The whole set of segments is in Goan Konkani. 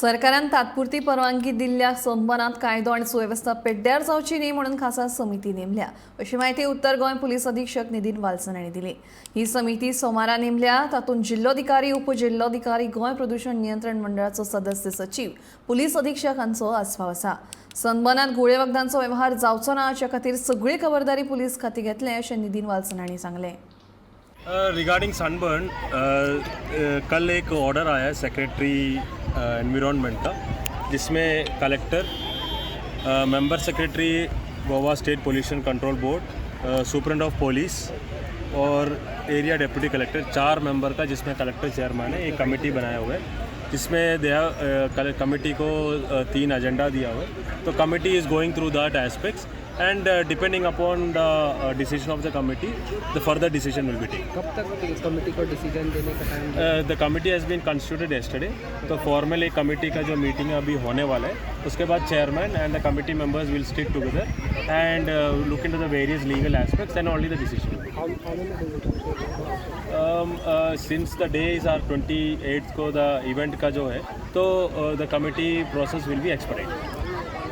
सरकारान तात्पुरती परवानगी दिल्ल्या सनबर्नात कायदो आनी सुवेवस्था पेड्ड्यार जावची न्ही म्हणून खासा समिती नेमल्या, अशी म्हायती उत्तर गोंय पुलीस अधीक्षक नितीन वाल्सन हांणी दिली. ही समिती सोमारा नेमल्या. तातूंत जिल्लोधिकारी, उपजिल्लोधिकारी, गोंय प्रदूषण नियंत्रण मंडळाचो सदस्य सचीव, पुलीस अधीक्षक हांचो आस्पाव आसा. सनबर्नात घुंवळे वखदांचो वेव्हार जावचो ना हाचे खातीर सगळी खबरदारी पुलीस खाती घेतले, अशें नितीन वाल्सन हांणी सांगलें. रिगार्डिंग सनबर्न, कल एक ऑर्डर आया है सेक्रेटरी एनवायरनमेंट का, जिसमें Collector, Member Secretary, Goa State Pollution Control Board, Superintendent of Police Aur area deputy collector, चार मेंबर का, जिसमें कलेक्टर चेयरमैन है, एक कमेटी बनाया हुआ है, जिसमें दे कमेटी को तीन एजेंडा दिया हुआ है. तो committee is going through that aspects and depending upon the decision of the committee, the further decision will be taken. कब तक कमेटी को डिसीजन देने का time? The committee has been constituted yesterday, तो फॉर्मल एक कमेटी का जो मीटिंग अभी होने वाला है, उसके बाद chairman and the committee members will stick together and look into the various legal aspects and only the decision. How many days? Since the days are 28 co the event का जो है, तो the committee process will be expedite.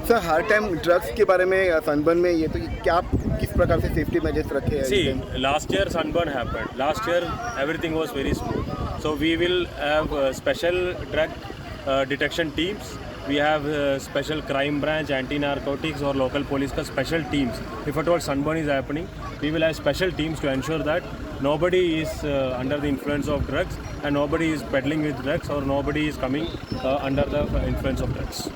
Sir, her time drugs K बारे में सनबर्न में ये तो क्या, किस प्रकार से सेफ्टी मेजर्स रखे हैं? See, last year sunburn happened. Last year everything was very smooth. So we will have special drug detection teams. We have special crime branch, anti-narcotics or local police का special teams. If at all sunburn is happening, we will have special teams to ensure that nobody is under the influence of drugs and nobody is peddling with drugs or nobody is coming under the influence of drugs.